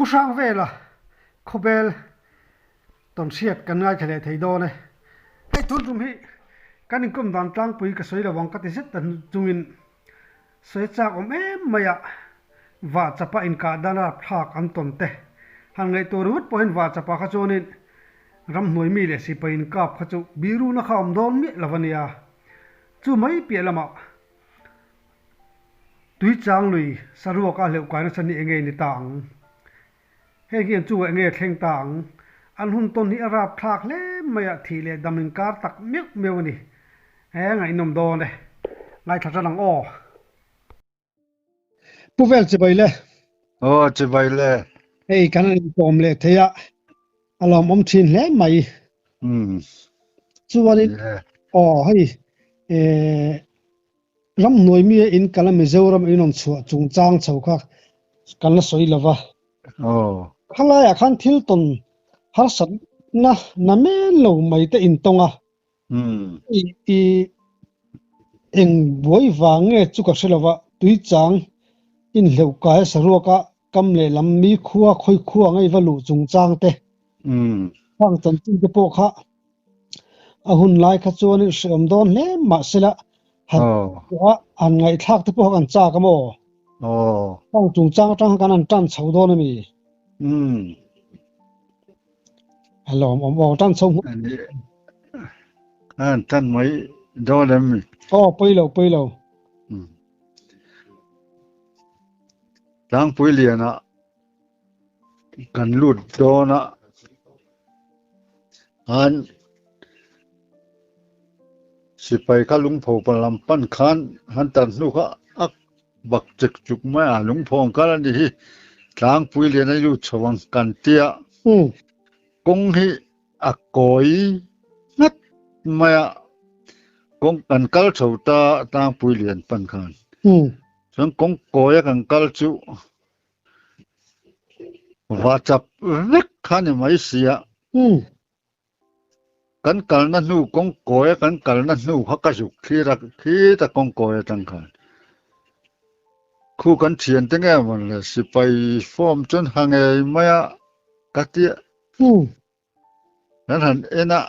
Pu Hrangvela khawbel tawnhriat kan ngaithla leh thei dawn e. Hei tun tum hi kan inkawm dan tlangpui ka sawi lo ang ka ti zet ta chungin sawi chak awm em mai a, vah chapa inkah dan rapthlak an tawn te han ngaihtuah ringawt pawhin vah chapa kha chuanin ramhnuai mi leh sipai inkap kha chu biruna kha awm dawn miah lo a nia. Chu mai piah lamah Tuichang lui saruak a hleuh kai nasa ni enge ni ta ang? Heng hian chungah enge thleng ta ang? An hun tawn hi a rapthlak hle mai a, thih leh dam inkar tak meuh meuh a ni. He ngaihnawm dawn e. Ngaithla tan ang aw. Pu Vel chibai le. Aw chibai le. Hei kan han inkawm leh thei a, a lawmawm thin hle mai. Umm. Chuanin aw hei eh Ramhnuai mi a in kal a Mizoram in rawn chhuah chungchang chho kha kan la sawi lo va. Khalaiah khan thil tawn harsatna na men lo mai te in tawng a. I eng buai vang nge chu ka hre lo va, tuichang inhleuh kai a saruak a kam lehlam mi khua khawi khua ngei va luh chungchang te. Khang chanchin te pawh kha A hun lai kha chuan hreawm dawn hle mahsela han pawha han ngaihthlak te pawh kan chak a maw? Khang chungchang atang khan kan han tan chho dawn a mi? A lawmawm aw, tan chho hmuh. An tan mai dawn em mi? Aw, pawi lo, pawi lo. Tlangpui liana Kan lut dawn a, an sipai kha lungpho pa lam pan khan han tan hnu kha a bak chek chuk mai a, lungpho ang kal a ni hi tlangpui lian a lut chho ang kan tia kawng hi a kawi nghat mai a, kawng kan kal chho ta tlangpui lian pan khan chuan kawng kawi a kan kal chu. Va chap vek kha ni mai sia. Kan kalna hnu kawng kawi a kan kalna hnu kha ka zuk thlir a khita kawng kawi atang khan. Khu kan thian te nge mawn le sipai form chuan ha ngei mai a ka tia. Kan han en a,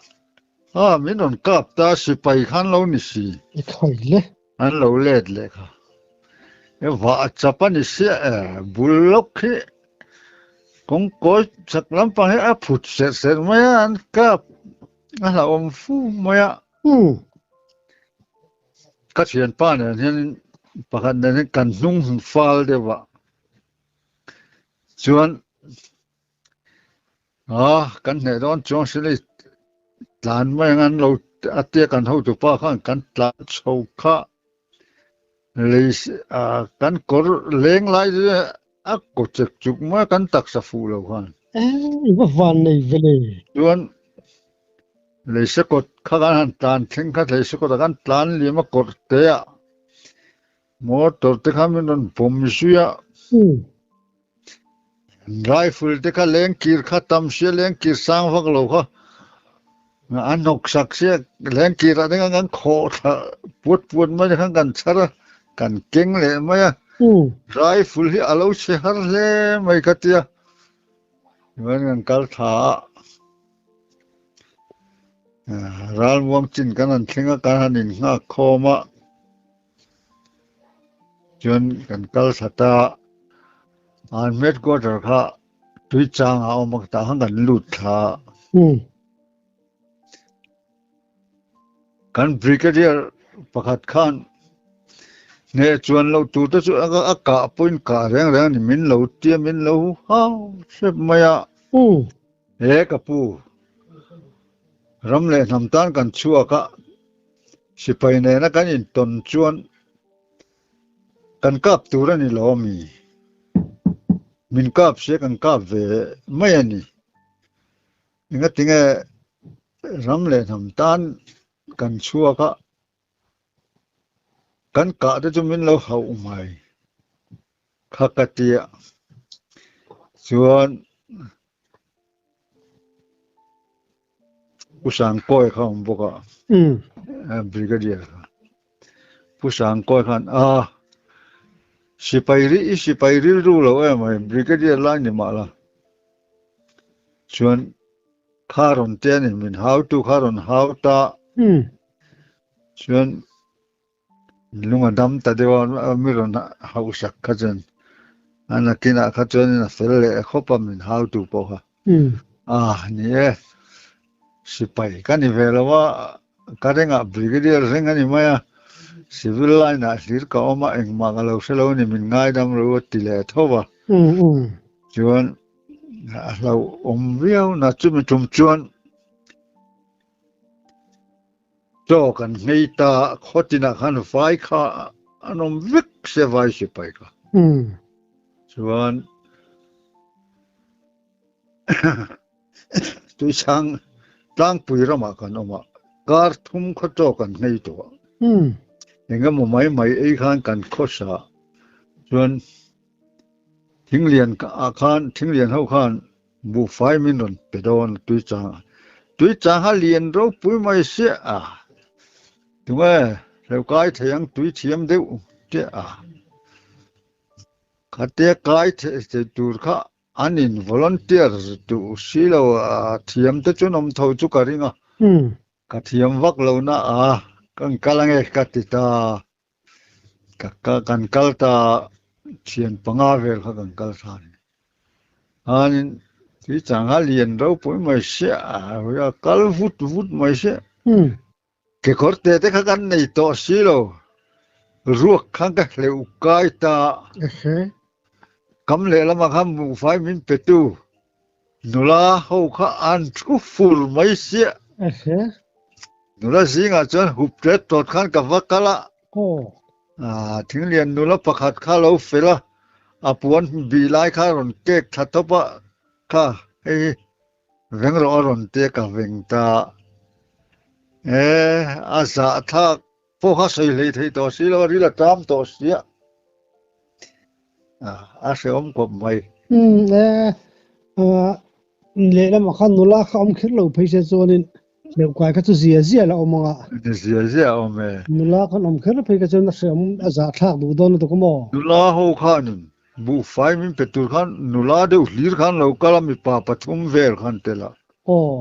a min rawn kap ta sipai khan lo ni si. I khawi le. An lo let leh kha. E vah chap a ni sia e, bul lawk hi kawngkawi chak lampang hi a phut serh serh mai a, an kap a hlauhawm fu mai a. Ka thianpa nen hian pakhat nen hian kan hnung fal deuh a, chuan A, kan hneh dawn chuang si lei tlan mai ang an lo a tia kan hotu pa khan kan tlan chho kha lei kan kawr leng lai chu a kaw chek chuk mai a kan taksa fuh lo khan. Eng va van nei ve le. Chuan lei sekawt kha kan han tlan thleng kha lei sekawt ah kan tlan liam a kawr te ah motor te kha min rawn pawm zui a. Rifle te kha leng kir kha tam sia leng kir sang vak lo kha an hnawk sak sia leng kir ah te khan kan khawh thla puat puat mai te khan kan chhar a kan keng leh mai a rifle hi a lo chhe har hle mai ka tia chuan kan kal thla a ralmuang chin kan han thleng a kan han innghak khawm a. Chuan kan kal thla ta a, an headquarter kha tui chang a awm a tah khan kan lut thla a. Kan brigadier pakhat khan hneh chuan loh tur te chu a kah pawhin kah reng reng a ni min lo tia min lo hau hrep mai a. He ka pu ram leh hnam tan kan chhuak a. Sipai nena kan intawn chuan kan kap tur a ni lo a mi? Min kap sia kan kap ve mai a ni. Engatinge ram leh hnam tan kan chhuak a, kan kah te chu min lo hauh mai kha ka tia. Chuan Pu Sangkawi kha awm bawk a, Brigadier kha. Pu Sangkawi khan a sipai ri i sipai rilru lo em mai Brigadier lai ni mah la. Chuan kha rawn te a ni, min hautu kha rawn hau ta. Chuan lung a dam ta deuh a, mi rawn hauhsak kha chuan a nakinah kha chuanin a fel leh khawp a min hautu pawh kha. A ni e, sipai ka ni ve lo a, ka rengah brigadier reng a ni mai a, civil line ah hlir ka awm a, engmah ka lo hre lo a ni, min ngaidam ro a ti leh tho va. Chuan a hlauhawm viau na chumi tum chuan chaw kan nghei ta khaw tinah khan vai kha an awm vek se vai sipai kha. Chuan Tuichang tlangpui ramah kan awm a, kar thum khaw chaw kan nghei tawh a. Eng emaw mai mai ei khan kan khawsa chuan Thinglian ah khan Thinglian ho khan buhfai min rawn pe dawn a Tuichang ah. Tuichang a lian ropui mai sia a. Tunge hleuh kai thei ang tui thiam deuh chiah a. Khatia kai thei tur kha an in volunteer duh si lo a thiam te chu an awm tho chu ka ring a. Ka thiam vak lo na a kan kal ange ka ti ta. Ka kan kal ta thian panga vel kha kan kal tha ni. Hanin tui changha lian ropui mai sia a kal vut vut mai sia. Kekawr te te kha kan nei tawh si lo. Ruak khan ka hleuh kai ta. Kam lehlamah khan buhfai min pe tu nula ho kha an thu fur mai sia. Nula zingah chuan hup tet tawt khan ka va kal a. Thinglian nula pakhat kha lo fel a, a puan bih lai kha a rawn kek thla tawp a, kha hei hi veng rawh a rawn tia ka veng ta. E, a zahthlak pawh kha sawi hlei thei tawh si lo a, ril a tam tawh si a, a hrehawm khawp mai. Umm e, lehlamah khan nula kha awm kher lo phei se chuanin hleuh kai kha chu zia zia la awm ang a. Zia zia a awm e. Nula khan awm kher phei kha chuan a hrehawm a zahthlak duh dawn lutuk a maw? Nula ho khanin buhfai min pe tur khan nula deuh hlir khan lo kal a mipa pathum vel khan tel a. Aw.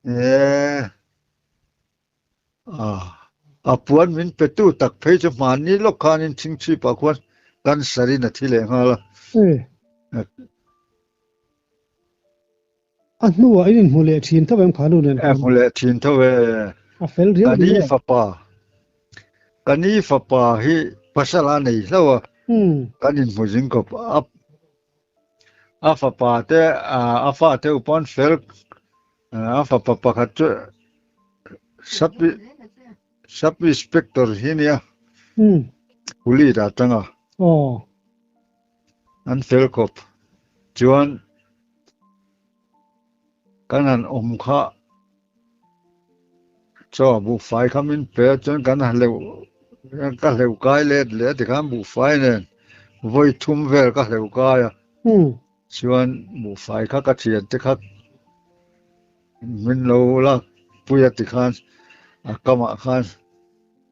E. A puan min petu tak phei chu hmanni lawk khanin chhingchhipah khuan cancer in a thi leh nghal a. A hnuah in inhmu leh thin tho em kha nu nen khan? Hmu leh thin tho e. A fel riau ni e. Ka ni fapa, ka ni fapa hi pasal a nei hlauh a, kan inhmu zing kawp a. A fapa te, a fate upawn fel A fapa pakhat chu sub sub inspector hi nia police ah tang a an fel khawp chuan kan han awm kha chaw buhfai kha min pe a chuan kan han hleuh ka hleuh kai let leh a tikhan buhfai nen vawi thum vel ka hleuh kai a. Chuan buhfai kha ka thian te kha min lo lak pui a ti khan a kamah khan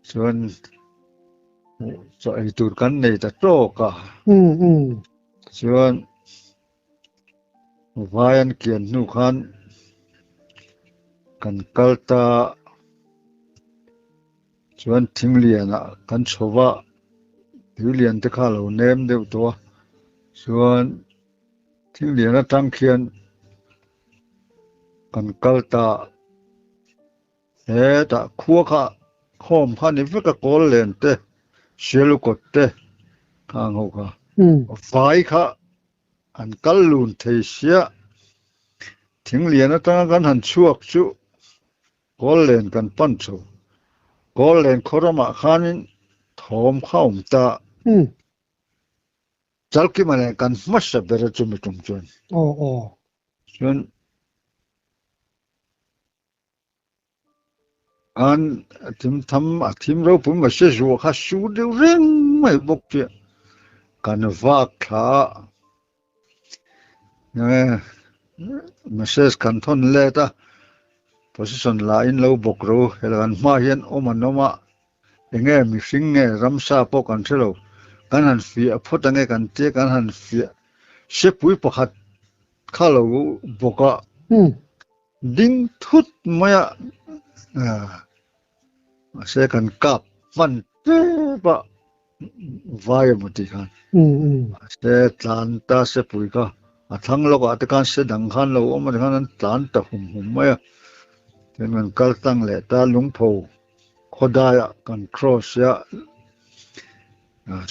chuan chaw ei tur kan nei ta tawk a. Chuan vai an kian hnu khan kan kal ta chuan thinglianah kan chho va. Tuilian te kha a lo nem deuh tawh a, chuan thil lian atang khian kan kal ta hetah khua kha khawm kha ni vek a kawl len te sialukawt te khang ho kha vai kha an kal lun thei sia thing lian atanga kan han chhuak chu Kawl len kan pan chu. Kawl len khaw ramah khanin thawm kha awm ta. Chalkima nen kan hmasa ber a chumi tum chuan. Aw aw. Chuan an thim tham a thim ropui mai se zuah kha su deuh reng mai bawk chiah. Kan vak thla a. Message kan thawn let a, position la in lo bawk ro, hel kan hma hian awm an awm a, enge mihring nge ramsa pawh kan hre lo, kan han fiah phawt ange kan tia kan han fiah sepui pakhat kha lo bawk a, ding thut mai a, mahse kan kap hman tep a, vai emaw tih khan. Mahse tlan ta sepui kha a thlang lawkah te khan se dang khan lo awm a ti khan an tlan ta hum hum mai a, tin kan kal tlang leh ta lungpho khawdaiah kan cross a,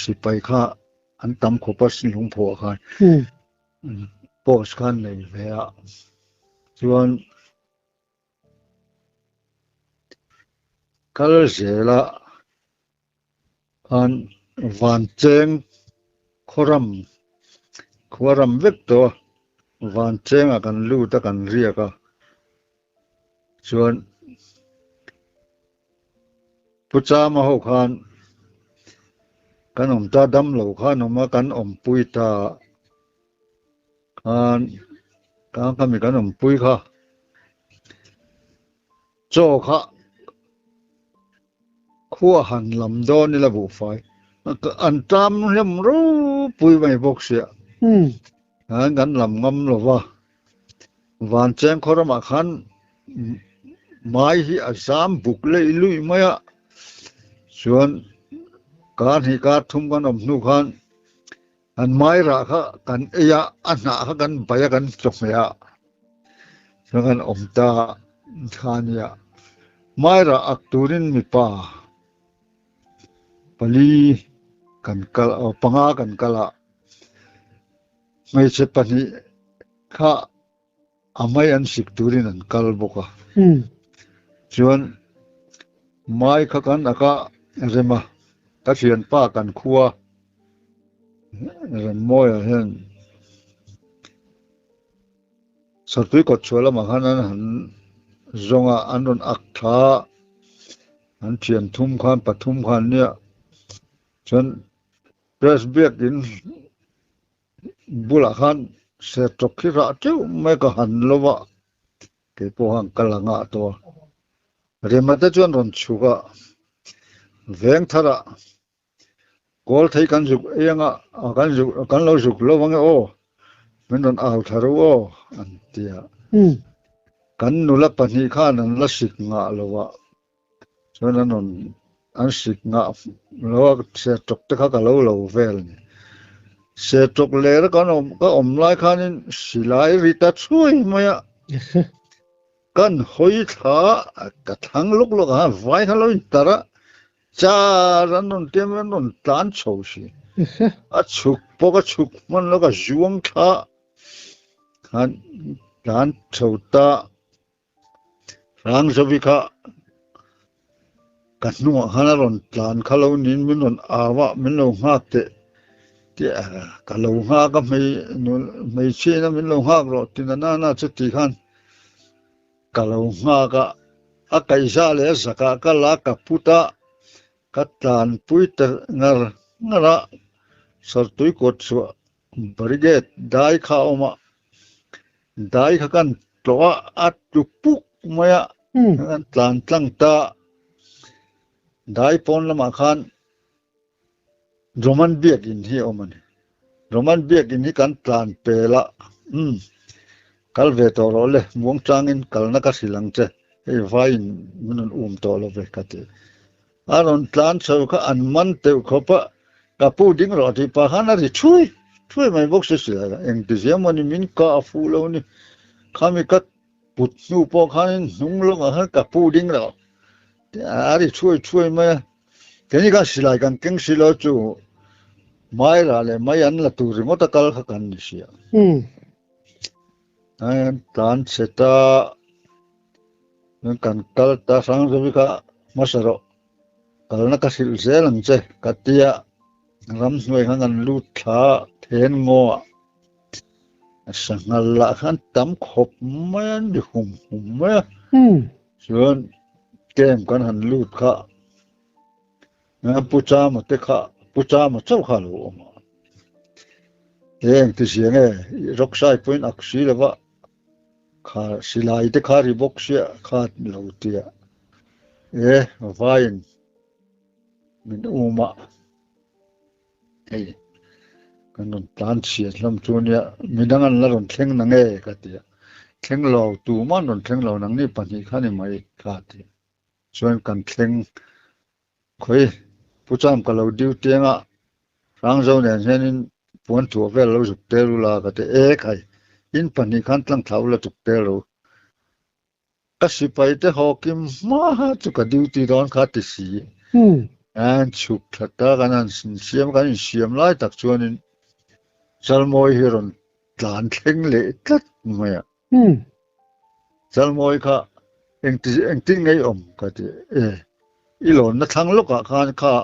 sipai kha an tam khawp a lungphoah khan post khan nei ve a chuan kal zela khan Vancheng khawram khuaram vek tawh a Vanchengah kan lut a kan riak a chuan Pu Chama ho khan kan awm ta dam lo khan awm a kan awmpui ta khan kang kha mi kan awmpui kha chaw kha khua han lam dawn ila buhfai an tam hlem ropui mai bawk sia khan kan lam ngam lova Vancheng khaw ramah khan mai hi a zam buk leih luih mai a, chuan kar hnih kar thum kan awm hnu khan an mai rah kha kan ei a, a hnah kha kan bai a kan chawhmeh a, chuan kan awm ta kha a nia. Mai rah ak turin mipa pali kan kal panga kan kal a. Hmeichhe pahnih kha a mai an sik turin an kal bawk a. Chuan mai kha kan ak a rem a, ka thianpa kan khua Remmawiah hian Sartui kawtchhuah lamah khan an han zawng a, an rawn ak tha a, an thian thum khan pathum khan nia chuan Press biakin bulah khan sertawk hi rah teuh mai ka han lo a, kei pawh khan ka la ngah tawh a. Rema te chuan rawn chhuk a, veng tharah kawl thei kan zuk ei anga kan zuk kan lo zuk lo ang e aw, min rawn au thla ru aw an ti a. Kan nula pahnih khan an la sik ngah lo a, Chuan an rawn an sik ngah lo a sertawk te kha ka lo lo vel a ni. Sertawk ler a kan awm ka awm lai khanin silai ri ta chhuai mai a. Kan hawi thla a ka thlang lawk lawk a vai kha lo intar a char an rawn tia an rawn tlan chho si. A chhuk pawh ka chhuk hman lo ka zuang thla khan tlan chho ta. Rangzawi kha ka hnungah khan a rawn tlan kha lo niin min rawn au a, min lo nghak teh tih a ka lo nghak a hmei hmeichhia ina min lo nghak rawh ti na na na chu ti khan ka lo nghak a, a kaihza leh a zakah ka la ka put a, ka tlanpui ta ngar ngar a, Sartui kawt chhuah Brigade dai kha a awm a, dai kha kan tlawh a, a tlu puk mai a, kan tlan tlang ta. Dai pawn lamah khan Roman biakin hi a awm a ni. Roman biakin hi kan tlan pel a, umm, kal ve tawh rawh le, muang changin kalna ka hrilh ang che, hei vaiin min rawn um tawh lo ve ka ti. A rawn tlan chho kha an man teuh khawp a, ka pu ding rawh tih pah khan a ri thuai thuai mai bawk si si a, engtizia maw ni min kah a fuh lo ni, khami ka put hnu pawh khanin hnung lawngah khan ka pu ding rawh tih a ri thuai thuai mai a, keini khan silai kan keng si lo chu Maira leh mai an la tur ringawt a kal kha kan ni si a. Tlan chhe ta kan kal ta hrang zawk kha hmasa rawh kalna ka hrilh zel ang che ka tia ramhnuai khan kan lut thla then ngaw a sanghal lah khan tam khawp mai a ni hum hum mai a chuan camp kan han lut kha Pu Chama te kha Pu Chama chauh kha a lo awm a. Eng ti zia nge Rocksai pawhin ak si lo va, kha silai te kha ri bawk sia kha lo ti a. E vaiin min um a, hei. Kan rawn tlan chhiat hlawm chu nia, midang an la rawn thleng na nge ka ti a, thleng lo tumah an rawn thleng lo nangni pahnih kha ni mai ka ti a, chuan kan thleng khawi Pu Cham ka lo duty anga Hrangzo nen hianin puan thuah vel lo zuk tel ula ka ti e khai, in pahnih khan tlang thla ula chuk tel lo Ka sipai te haw kim hma chu ka duty dawn kha ti si. An chhuk thla ta kan han insiam kan insiam lai tak chuanin Chalmawi hi rawn tlan thleng leh tlat mai a. Chalmawi kha engti engtin nge i awm ka ti e, i lawnna thlang lawkah khan kha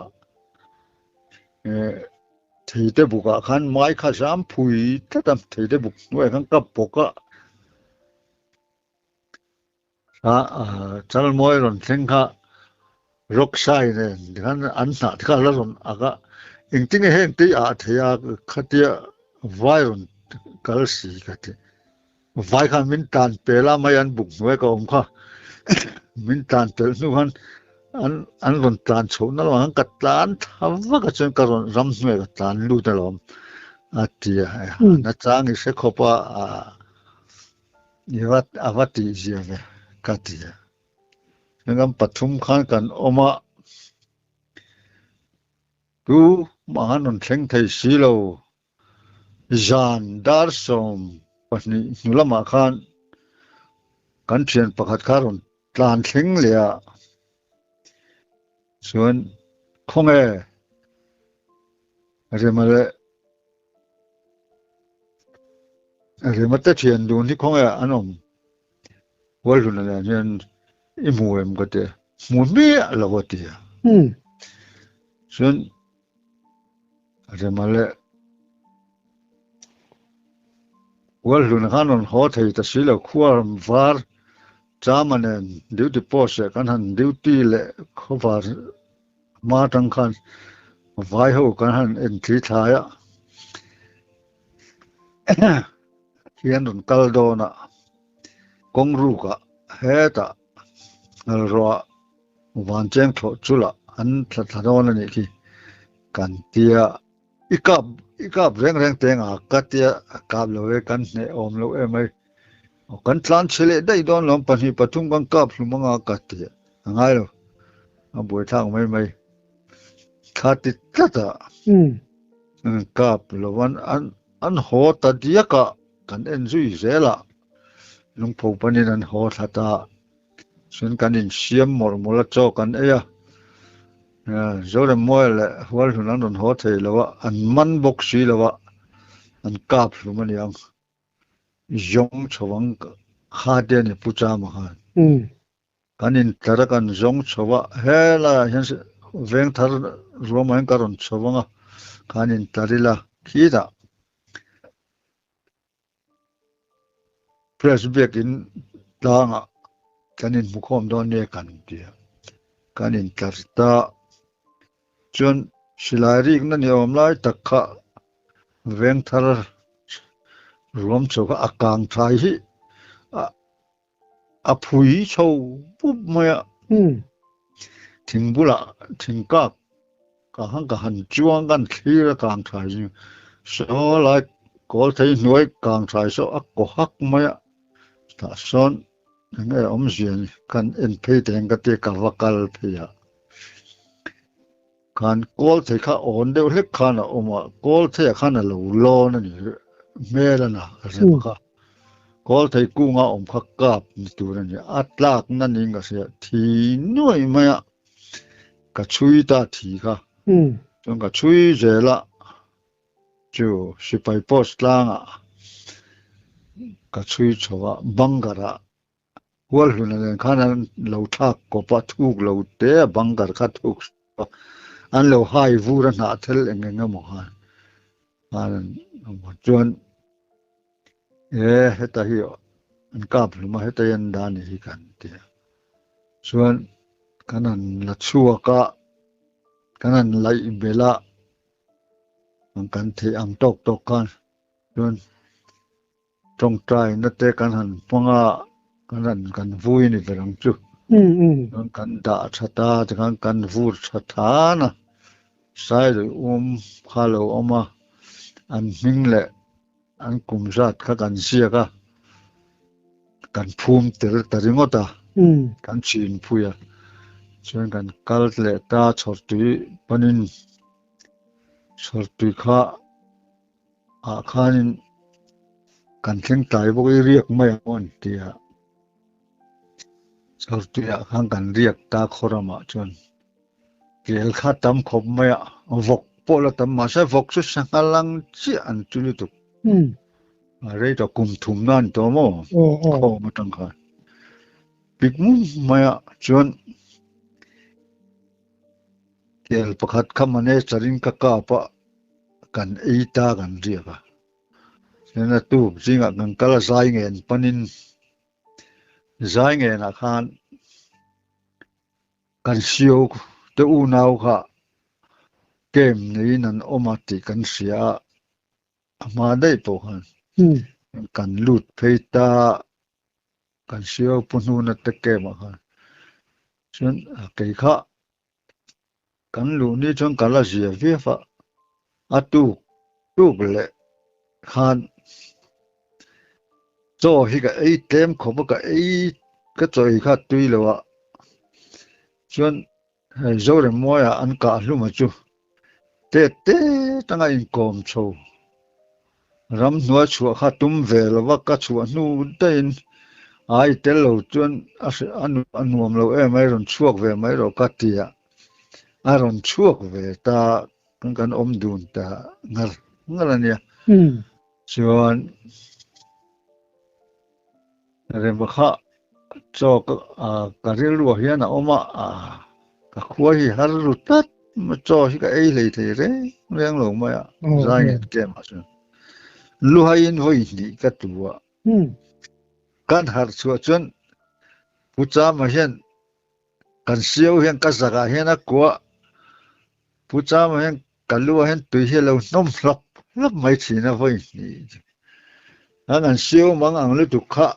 theite bukah khan mai kha zam phui tlat a, theite buk hnuaiah khan ka bawk a. Chalmawi rawn thleng kha rock sai nen tikhan an hnah te kha a la rawn ak a, engtin nge heng te hi ah thei a khatia vai rawn kal si ka ti. Vai khan min tlan pel a mai an buk hnuai ka awm kha min tlan pelh hnu khan an an rawn tlan chhoh na lamah khan ka tlan tha vak a chuan ka rawn ram hnuaiah ka tlan lut alawm a ti a, nachang i hre khawp a. I va a va tih zia ve ka ti a. Hengam pathum khan kan awm a, tu mah an rawn thleng thei si lo. Zan dar 12 hnu lamah khan kan thian pakhat kha rawn tlan thleng leh a, chuan khawnge Rema leh Rema te thian dun hi khawnge an awm Hualhluna nen hian i hmu em ka ti a, hmu miah lo a ti a. Chuan Rema leh Hualhluna khan rawn haw thei ta si lo, khua var Chama nen duty post leh kan han duty leh khawvar Hma atang khan vai ho kan han en thli thlai a, khi an rawn kal dawn a, kawng rukah hetah ngalruah van cheng thlawh chulah an thla thla dawn a nih khi kan tia, i kap i kap reng reng teng a ka tia kap lo e kan hneh awm loh em ai, kan tlan chhe leh daih dawn lawm pahnih pathum kan kap hlum anga ka ti a ngai lo. A buaithlak mai mai. Thla ti tlat a. Kap lo an an an haw ta diak a kan en zui zel a. Lungpho panin an haw thla ta. Chuan kan insiam mawlh mawlh a chaw kan ei a. Zoremmuaia leh Hualhlun an rawn haw thei lo a, an man bawk si lo a, an kap hlum a niang. Zawng chho ang kha te a ni Pu Chama khan. Kan intlar a kan zawng chho a, helaiah hian veng thar ruamah hian ka rawn chho ang a, khan intlar ila khitah Press biakin tlangah kan inhmukhawm dawn nia kan ti a, kan intlar ta. Chuan silai rikna ni awm lai tak kha veng thar ruam chho kha a kang thai hi a A phui chho pup mai a. Thing bulah thing kak ka han ka han chuang kan thlir a kang thlai chu saw lai kawl thei hnuai kang thlai saw a kaw hak mai a. Tah sawn eng nge awmzia ni kan en phei teh ang ka tia ka va kal phei a. Khan kawl thei kha awn deuh hlek khan a awm a, kawl theiah khan a lo lawn a ni hmel a na a rem kha. Kawl thei kunga awm kha kap ni tur a ni, a tlak na niin ka hria, thi nuai mai a, ka chhui ta thi kha, chuan ka chhui zel a, chu sipai post tlangah ka chhui chho a, bunker ah Hualhluna nen khan an lo thlak kawp a, thuk lo te a bunker kha thuk a, an lo hai vur a hnah thel eng eng emaw khan khan an chuan e heta hi an kap hlum a, heta hi an dah a nih hi kan ti a. Chuan kan han la chhuak a, kan han laih belh a, kan theih ang tawk tawk khan chuan Tawngtaina te kan han hmang a, kan han kan vui ni ber ang chu. Chuan kan dah tha ta tikhan kan vur tha than a, Sailui um kha lo awm a. An hming leh an kum zat kha kan ziak a, kan phum tel ta ringawt a, kan chin phui a. Chuan kan kal leh ta chhawrtui panin chhawrtui kha ah khanin kan thleng tlai bawk i riak mai ang aw an ti a. Chhawrtui ah khan kan riak ta khaw ramah chuan kel kha tam khawp mai a, vawk pawh la tam mahse vawk chu sangha lang chiah an ti lutuk. A rei tawh kum thum na an tawh maw khawm atang khan pik mum mai a chuan kel pakhat kha manager in ka kap a kan ei ta kan riak a chuan a tuk zingah kan kal a zai ngen panin zai ngenah khan Kan sio te unau kha camp neiin an awm a tih kan hria a, a hma daih pawh khan kan lut phei ta kan sio pu hnuna te camp ah khan chuan kei kha kan luh ni chuan ka la zia viau a, a tuk tuk leh khan chaw hi ka ei tlem khawp a ka ei ka chaw ei kha tui lo a chuan hei Zoremmuaia an kah hlum a chu te te tanga inkawm chho ramhnuai chhuah kha tum ve lo va ka chhuah hnu daihin ai tel lo chuan a nuam lo em a rawn chhuak ve mai rawh ka ti a a rawn chhuak ve ta kan awm dun ta ngar ngar a nia. Chuan rema kha chaw ka rilruah hian a awm a, ka khua hi har ru tlat mai chaw hi ka ei hlei thei reng reng lo mai a, zai ngen kem ah chuan luhaiin vawi hnih ka tu a, kan harh chhuah chuan Pu Chama hian kan siau hian ka zakah hian a kuah, Pu Chama hian Ka lu ah hian tui hi a lo hnawm hlap hlap mai thin a vawi hnih chu. An an siau mang ang lutuk kha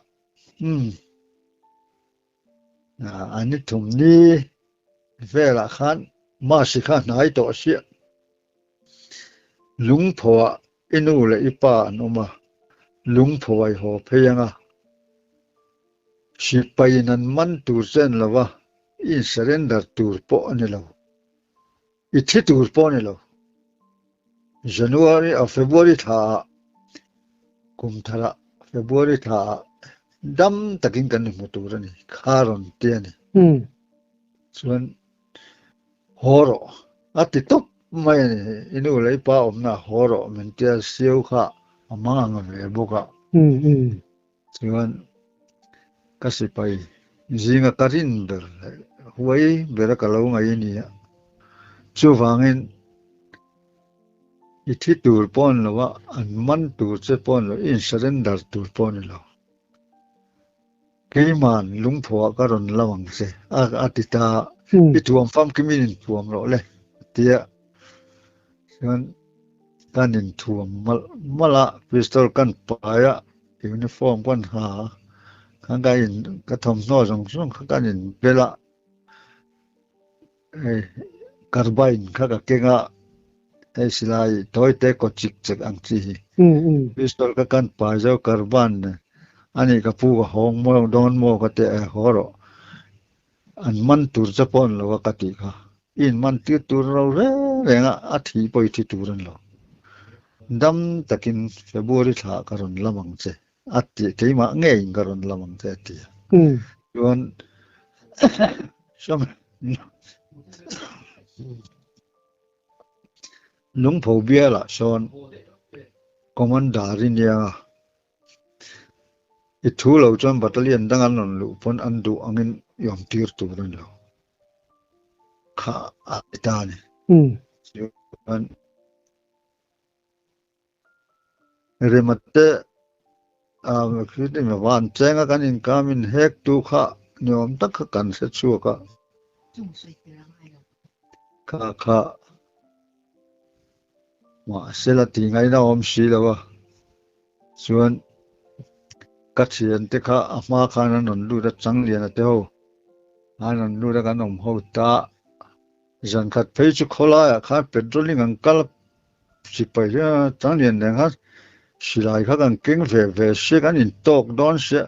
umm an ni thum ni velah khan Masi kha hnai tawh siah. Lungphaw ah i nu leh i pa an awm a, lungphaw ah i haw phei ang a. Sipai in an man tur chen lo va, i in surrender tur pawh a ni lo. I thi tur pawh a ni lo. January a February thla ah kum thar ah February thla ah dam takin kan inhmu tur a ni kha rawn ti a ni. Chuan haw rawh a ti tawp mai a ni. I nu leh i pa awmna ah haw rawh min tia siau kha a mang ang ve bawk a. Chuan ka sipai zinga ka rin ber leh huai bera ka lo ngaih a ni a, chuvangin i thi tur pawh a ni lo a, an man tur che pawh a ni lo, i in surrender tur pawh a ni lo. Keiman lungphuah ka rawn lo ang che a ti ta a, i thuam famkim in inthuam rawh le a ti a, chuan kan inthuam malh malh a, pistol kan pai a, Uniform kan ha a, khan ka in ka thawmhnaw zawng zawng kha kan in bel a, hei carbine kha ka keng a, hei silai tawi te kaw chik chek ang chi hi, pistol kha kan pai zo carbine ani ka pu ka hawng maw dawn maw ka ti a, haw rawh an man tur che pawh an lo a ka tih kha, i in man tir tur ro reng reng a, a thi pawh i thi tur an lo. Dam takin February thla ka rawn lam ang che a ti, keimah ngeiin ka rawn lam ang che a ti a. Chuan Lungpho bialah sawn Commander i nia a, i thu lo chuan battalion dang an rawn luh pawn an duh angin i awm tir tur a ni lo. Kha a ti ta a ni. Chuan Remate van chenga kan inkam in hek tu kha ni awm tak kha kan hre chhuak a. Kha kha mahse la tih ngaihna awm si lo a. Chuan ka thiante kha a hma khan an rawn lut a, Changliana te ho an rawn lut a kan awm ho ta. Zan khat phei chu khawlaiah khan patrolling an kal a. Sipai Changlian nen khan silai kha kan keng ve ve sia, kan intawk dawn sia,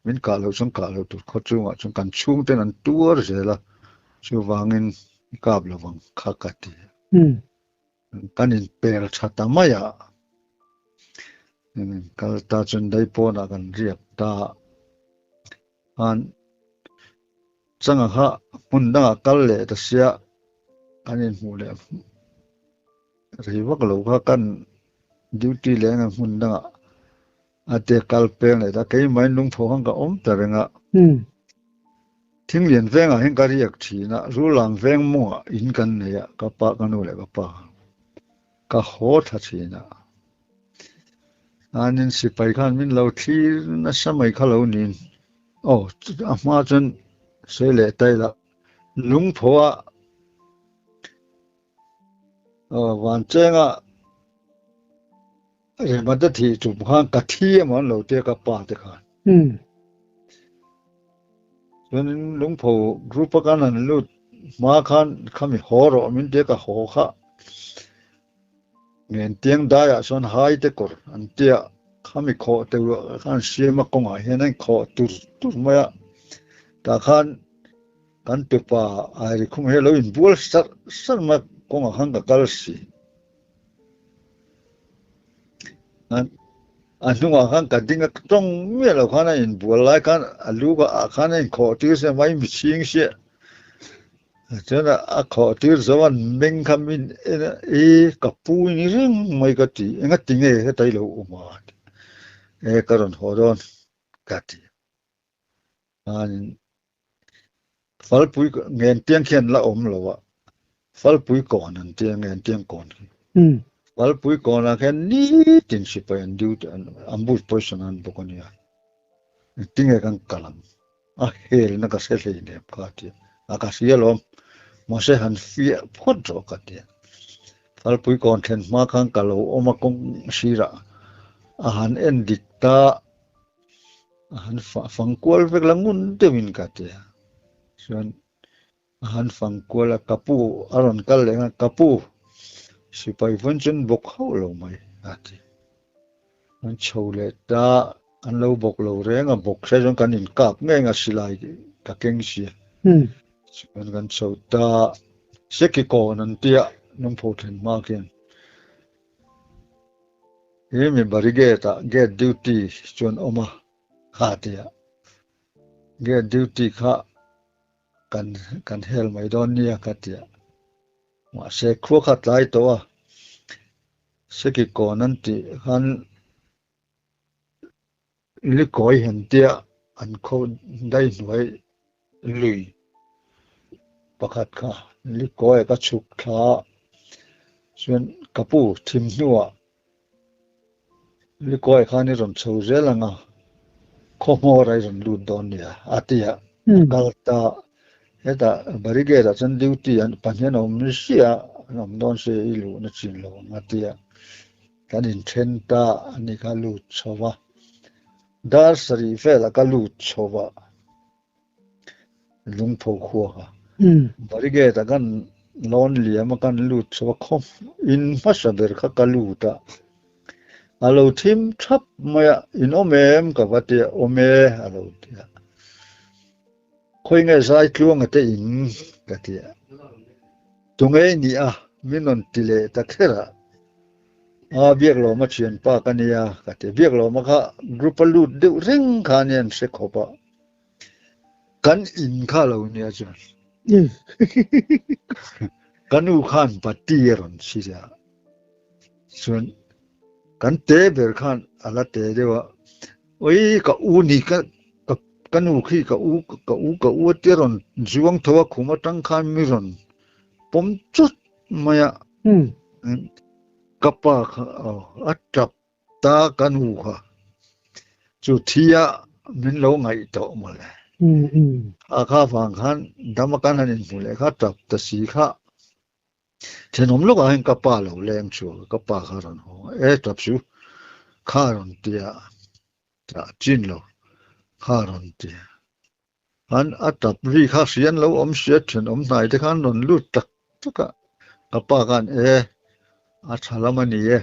min kah loh chuan kah loh tur khaw chungah chuan kan chhungten an tuar zel a, chuvangin i kap lo vang kha ka ti. Kan inpel tha ta mai a, kal ta chuan Daipawnah kan riak ta khan Changa kha hmun dangah kal leh ta sia kan inhmuh leh rei vak lo kha kan duty leh anga hmun dangah a te kal peng leh ta keimah in lungtho khan ka awm ta reng a. Thinglian vengah hian ka riak thin a, Rulang veng mawngah in kan nei a, ka pa ka nu leh ka pa ka haw thla thin a. Anin sipai khan min lo thlir nasa mai kha lo niin. Aw, a hma chuan sawi leh ta ila, lungphaw a van chenga Remata thih tum khan ka thi emaw an lo tia ka pa te khan. Chuanin lungphaw group a kan han lut hma khan khami haw rawh min tia ka haw kha. Ngentiang daiah chuan hai te kawr an tia, khami khawh te khan siam a kawngah hian a inkhawh tur tur mai a, tah khan kan tupa Airikhum hi a lo inbual sarh sarh mai a, kawngah khan ka kal si. A hnungah khan ka ding a, tawng miah lo khan a inbual lai khan a lu ah khan a inkhawh tir sia mai michhing sia. Chuan a khawh tir zo a meng kha min en a, e ka pu i ni reng mai ka ti, enga ti nge heta i lo awm a? E ka rawn haw dawn ka ti. Chuanin Falpui Ngentiang khian la awm lo a, Falpui kawn an tia Ngentiang kawn khi. Falpui kawnah khian nitin sipai an duty an ambush position an bawk a nia. Engtinge kan kal ang? A helna ka hre hlei nem kha a ti a, a ka hria alawm, mahse han fiah phawt rawh ka ti a. Falpui kawn thlen hma khan ka lo awm a kawng sirah a han en dik ta, a han fang kual vek la ngun deuhin ka ti a. Chuan a han fang kual a, ka pu a rawn kal leh nghal, ka pu sipai vawn chuan bawk hauh lo mai a ti. An chho leh ta, an lo bawk lo reng a, bawk hre chuan kan inkap ngei nga silai ka keng si a. Chuan kan chho ta, Seki kawn an tia lungpho thlen hma khian he mi barricade ah gate duty chuan awm a kha tia, gate duty kha kan kan hel mai dawn nia ka tia. Mahse khua kha tlai tawh a, Seki kawn an tih khan likawi han tia an khaw dai hnuai lui pakhat kha likawi a ka chhuk thla a, chuan ka pu thim hnuah likawi khan i rawn chho zel ang a, khaw hmawr a i rawn lut dawn nia a ti a, a kal ta Hetah barricade ah chuan duty an pahnih an awm ziah a, an awm dawn se i luhna chin lo ang a tia kan inthen ta a ni kha lut chho va, dar sarih velah ka lut chho va lungpho khua kha barricade ah kan lawn liam a kan lut chho va khaw in hmasa ber kha ka lut a, a lo thim thap mai a in awm em ka va tia awm e a lo tia. Khawi nge zai tluanga te in ka ti a, tunge i nih a min rawn ti leh ta kher a, a Biaklawma thianpa ka nia ka ti a, Biaklawma kha group a lut deuh reng kha ania an hre khawp a, kan in kha lo nia chuan ka nu khan pati a rawn hrilh a, chuan kan te ber khan a la te deuh a, Oi ka u ni ka ka ka nu khi ka u ka u ka u te rawn zuang tho a khum atang khan mi rawn pawm chawt mai a ka pa kha a tap ta ka nu kha chu thi a min lo ngaih tawh mawle a kha vang khan dam a kan han inhmu leh kha tap ta si kha Thenawm lawkah hian ka pa lo leng chhuak a, ka pa kha a rawn haw a, e tap su kha a rawn ti a, tah chin lo kha a rawn ti a, an a tap ri kha hrian lo awm sia thenawm hnai te khan rawn lut tak tak a, ka pa khan e. A tha lam a ni e.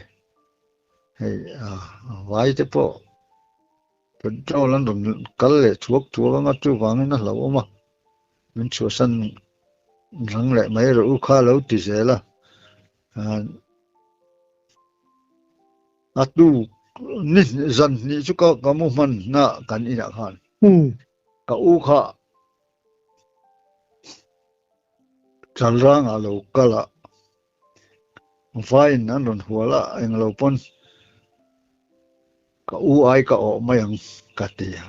Hei vai te pawh petrol an rawn kal leh thuak thuak anga chuvangin a hlauhawm a, min chhuahsan rang leh mai rawh u kha lo ti zel a. A tu ni zan hnih chu ka ka mu hman na kan inah khan ka u kha Chalrangah lo kal a, Vaiin an rawn hual a, englo pawn ka u ai ka awh mai ang ka ti a,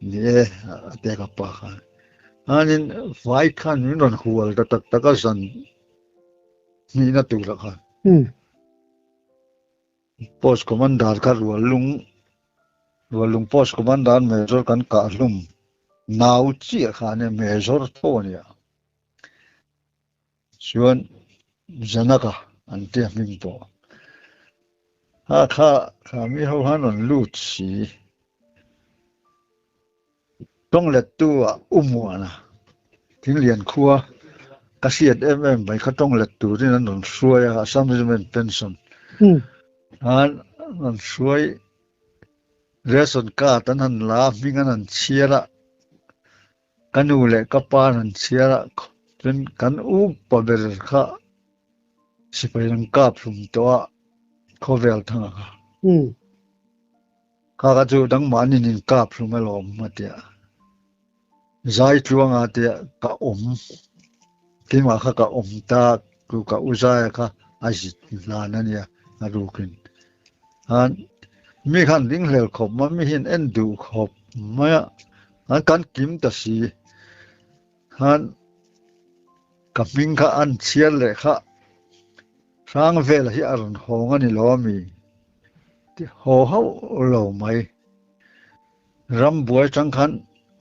ni e a ti a ka pa khan. Chuanin vai khan min rawn hual ta tak tak a zan hnihna turah khan. Post Commander kha Ruallung Ruallung Post Commander Major kan kah hlum nau chiah kha ania Major tho ania. Chuan Janaka an tia hming pawh. Ha kha kha mi ho han rawn lut si. Tawng lettu ah U Muana Thinglian khua ka hriat em em mai kha tawng let turin an rawn hruai a, Assam Regiment pension an rawn hruai ration card an han la a, hming an han chhiar a, ka nu leh ka pa an han chhiar a, chuan kan upa ber kha sipai an kap hlum tawh a khawvel thanga kha. Kha kha chu dangmahni nin kap hlum alawm a ti a, zai tluanga tia ka awm, keimah kha ka awm ta chu ka u zaia kha a zit hlan a nia a rukin. Khan mi khan ding hlel khawp mai, mi hian en duh khawp mai a, khan kan kim ta si. Khan ka hming kha an chhiar leh kha hrang vel hi a rawn hawng a ni lo ami ti haw hauh lo mai. Ram buai chang khan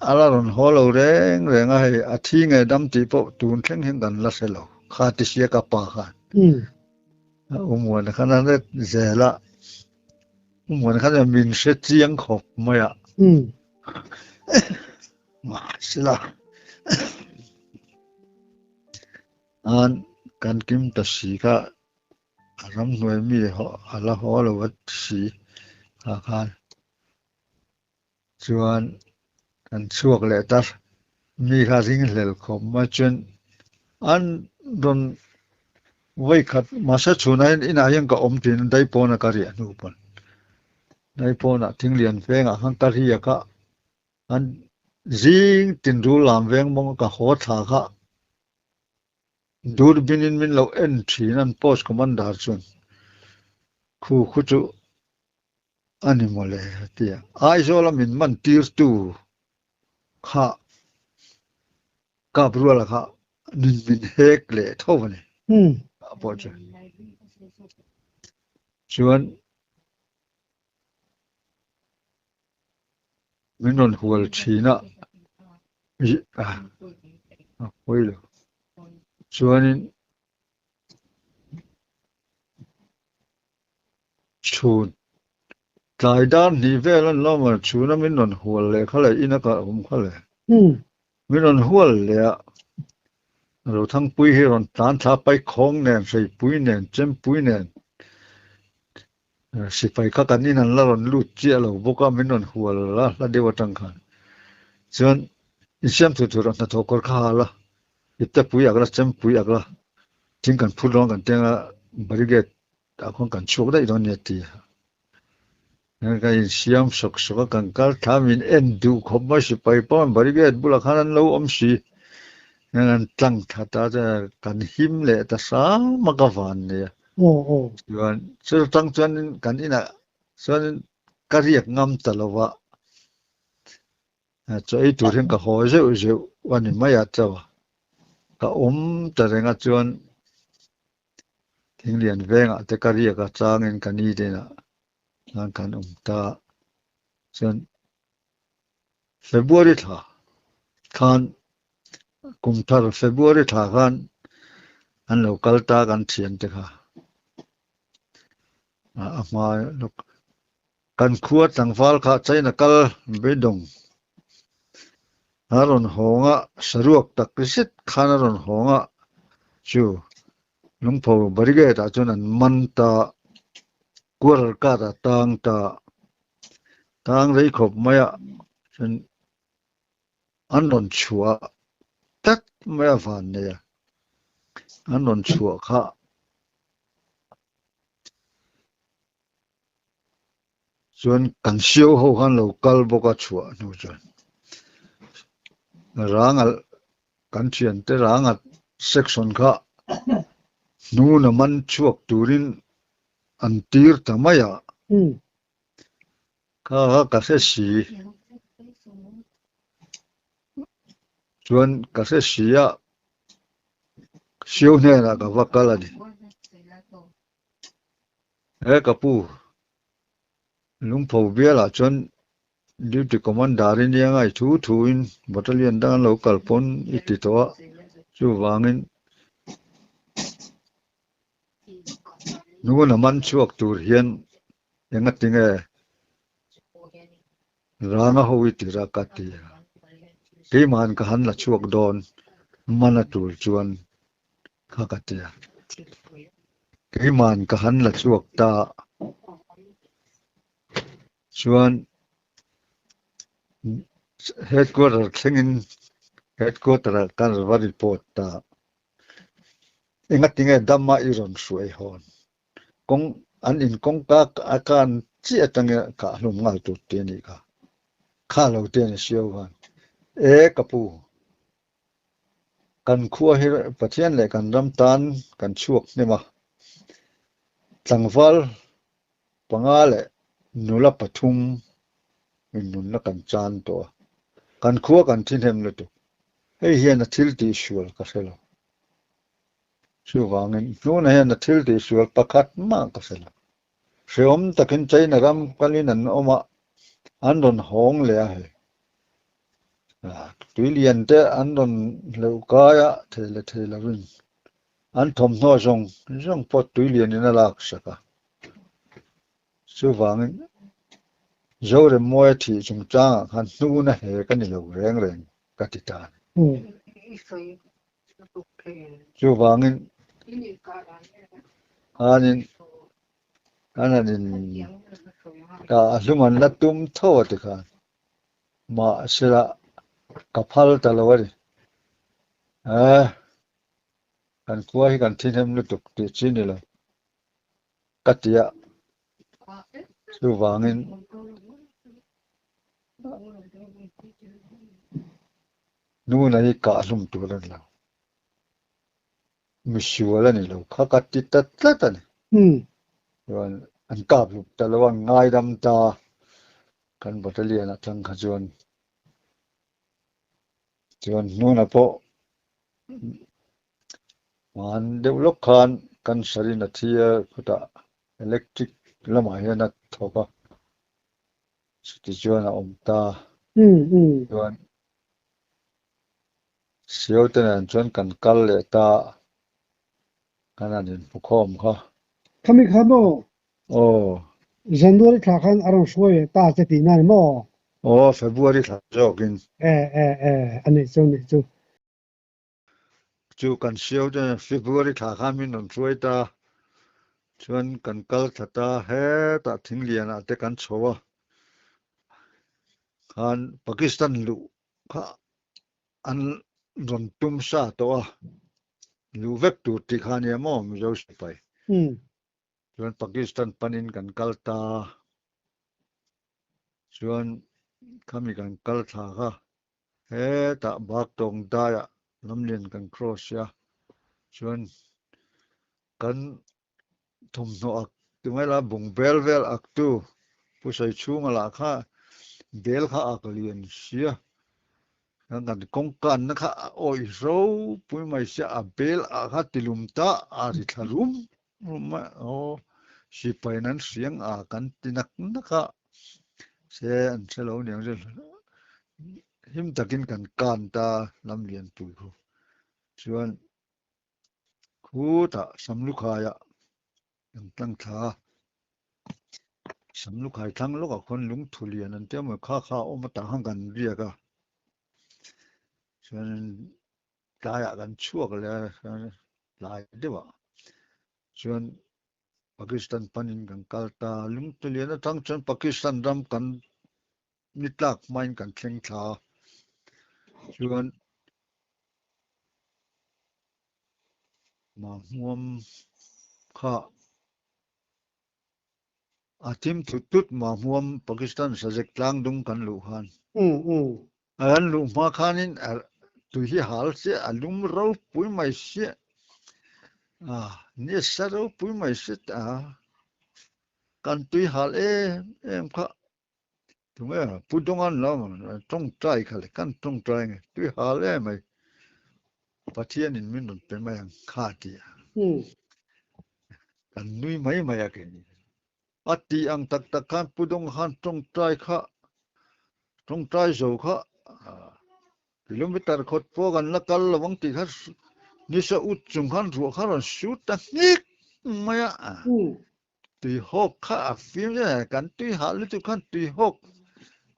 a la rawn haw lo reng reng a, hei a thi nge dam tih pawh tun thleng hian kan la hre lo kha ti sia ka pa khan. A umuan khan a let zel a, umuan khan min hre chiang khawp mai a. Mahsela an kan kim ta si kha a ramhnuai mi a la haw lo a ti si kha khan chuan kan chhuak leh ta mi kha ringhlel khawp mai chuan an rawn vawikhat mahse chhunah hian inah hian ka awm thin a daipawna ka riah hnu pawn daipawnah thinglian vengah khan ka riak a. An zing tin rul lam veng mawng a ka haw thla kha durbin in min lo en thin an post commander chuan khu khu chu a ni mawle a ti a. Aizawl a min man tir tu kha kap ruala kha min min hek leh tho a ni. A pawh chu chuan Min rawn hual thin a, a pawi lo. Chuanin chhun tlai dar hnih vel an lo awm a, chhuna min rawn hual leh kha leh ina ka awm kha leh. Min rawn hual leh a, Rothangpui hi rawn tlan thla paikhawng nen, hreipui nen, chempui nen Sipai kha kan in an la rawn lut chiah lo bawk a, min rawn hual a hla deuh atang khan. Chuan insiam thur thur a hnathawh kawr kha hal a, ipte pui ak la, chem pui ak la, thing kan phur dawn kan teng a, barricade ah khawn kan chhuak daih dawn nia ti a. Ka insiam sawk sawk a, kan kal thla min en duh khawp mai sipai pawh barricade bulah khan an lo awm si. An tlang that a, kan him leh ta hram a ka van nia. Chuan chu tang chuan kan inah chuan ka riak ngam ta lo va, chaw ei tur hian ka haw zeuh zeuh a ni mai a chaw a, ka awm ta reng a chuan Thinglian vengah te ka riak a changin ka ni te inah chuan kan awm ta chuan February thla khan kum thar February thla khan an lo kal ta kan thian te kha a hma lawk kan khua tlangval kha China kal beidawng a rawn hawng a saruak tak zet khan a rawn hawng a chu. Lungpho barricade ah chuan an man ta, quarter card ah tang ta, tang rei khawp mai a chuan an rawn chhuah tlat mai a van nei a, an rawn chhuah kha chuan kan sio ho khan lo kal bawk a chhuah hnu chuan ranga kan thiante ranga section kha hnuna man chhuak turin an tir ta mai a kha kha ka hre si chuan ka hre si a sio hnenah ka va kal a ni. He ka pu, Lungpho bialah chuan Duty Commander i nia ngai thu thuin Battalion dang an lo kal pawn i ti tawh a, chuvangin nuna man chhuak tur hian engati nge ranga ho i tir a ka ti a, keimahan ka han la chhuak dawn man a tul chuan kha ka ti a, keima'n ka han la chhuak ta chuan headquarter thlengin headquarter ah kan va report ta, engatinge dama i rawn hruai hawn kawng an in kawngka a kan chiah atanga kah hlum nghal tur te a nih kha, kha lo te a ni sio khan e ka pu. Kan khua hi Pathian leh kan ram tan kan chhuak hnem a, tlangval panga leh nula pathum in nunna kan chan tawh a, kan khua kan thi hnem lutuk. Hei hian a thil tihsual ka hre lo. Chuvangin hnuna hian a thil tihsual pakhat mah ka hre lo. Hreawm takin China ram kalin an awm a, an rawn hawng leh a hei. Tui lian te an rawn hleuh kai a, thei leh thei lovin an thawmhnaw zawng zawng pawh tui lianin a lak sak a. Chuvangin Zoremmawia thih chungchangah khan hnuna he ka ni lo reng reng ka ti ta a ni. Chuvangin khanin kan han in kah hlum an la tum tho a tikhan mahsela ka phal ta lo a ni. Eh kan khua hi kan thihnem lutuk tih chi ni lo ka ti a, chuvangin Nuna hi kah hlum tur a ni lo. Misual a ni lo kha ka ti ta tlat a ni. Chuan an kap hlum ta lo a, an ngaidam ta kan battalion atang kha chuan. Chuan Nuna pawh hman deuh lawk khan cancer in a thi a, khutah electric lamah hian a thawk a. Chuti chuan a awm ta. Chuan Sio te nen chuan kan kal leh ta kan han inhmu khawm kha. Khami kha maw? Aw. January thla khan a rawn hruai leh ta che tihna ni maw? Aw, February thla zawkin. E e e, a nih chu, a nih chu. Chu kan sio te February thla khan min rawn hruai ta, chuan kan kal thla ta hetah Thinglianah te kan chho a, khan Pakistan luh kha an rawn tum sa tawh a, luh vek tur tih kha ania maw Mizo sipai. Chuan Pakistan panin kan kal ta, chuan khami kan kal thla kha Hetah Baktawng daiah lamlian kan cross a, chuan kan thawmhnaw ak ti mai la bung bel vel ak tu Pu Saichhunga lah kha bel kha ak lian sia, chuan kan kawngkanna kha a awih ropui mai sia, a bel ah kha tilum ta a ri thla rum rum mai a, aw sipai nan hriang a kan ti nak nak a. Se an hre lo niang chu him takin kan kan ta lam lian pui khu chuan khutah Samlukhaiah kan tlang thla a, Samlukhai thlang lawkah khuan lungthu lian an tia maw kha kha a awm a tah khan kan riak a, chuanin tlaiah kan chhuak leh a tlai deuhah. Chuan Pakistan panin kan kal ta. Lungtulian atang chuan Pakistan ram kan ni tlak hmain kan thleng thla a. Chuan Mahmuam kha a thim thut thut Mahmuam Pakistan Sajek tlangdung kan luh khan. A kan luh hma khanin tui hi hal chiah a lum ropui mai sia a ni sa ropui mai si ta kan tui hal em em kha tunge Pu Dawngan lo tawngtai kha le kan tawngtai nge tui hal em mai Pathianin min rawn pe mai ang kha ti a kan nui mai mai a keini. A tih ang tak tak khan Pu Dawng khan tawngtai kha tawngtai zo kha kilometer khawt pawh kan la kal lo ang tih kha nisa ut chung khan ruah kha rawn su ta hnik mai a. Tui hawk kha a fim zet kan tui hah lutuk khan tui hawk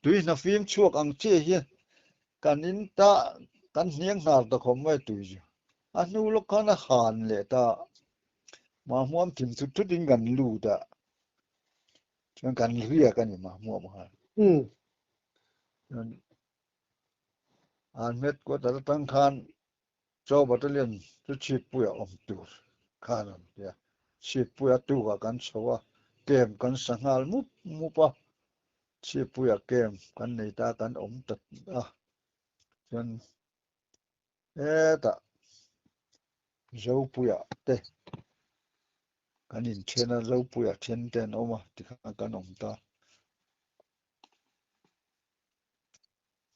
tui hna fim chhuak ang chiah hian kan in ta kan hniang hnar ta khawp mai tui chu. A hnu lawk khan a han leh ta. Mahmuam thim thut thut in kan lut a, chuan kan riak a ni Mahmuam khan. Chuan an headquarter atang khan Chaw Battalion chu Chhippuia awm tur khan an ti a, Chhippuia tukah kan chho a, camp kan sa nghal mup mup a, Chhippuia camp kan nei ta kan awm ta a, chuan Hetah Zopuia te kan inthen a, Zopuia then te an awm a tikhan kan awm ta.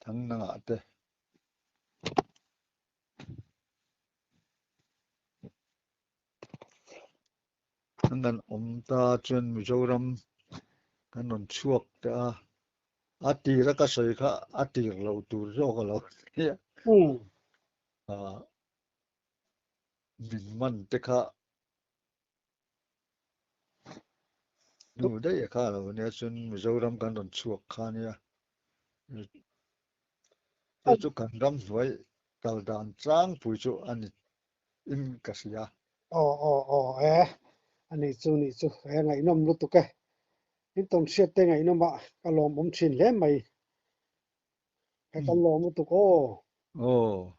Thangnangah te an kan awm ta chuan Mizoram kan rawn chhuak ta a, a tir a ka sawi kha a tir lo tur zawk a lo nia. Min man te kha hnu daih a kha a lo nia chuan Mizoram kan rawn chhuak kha nia. Chu chu kan ramhnuai kal dan tlangpui chu a ni in ka hria. Aw aw aw e, a nih chu nih chu e ngaihnawm lutuk e. In tawn hriat te ngaihnawm ah ka lawmawm thin hle mai. He kan lawm lutuk aw. Aw.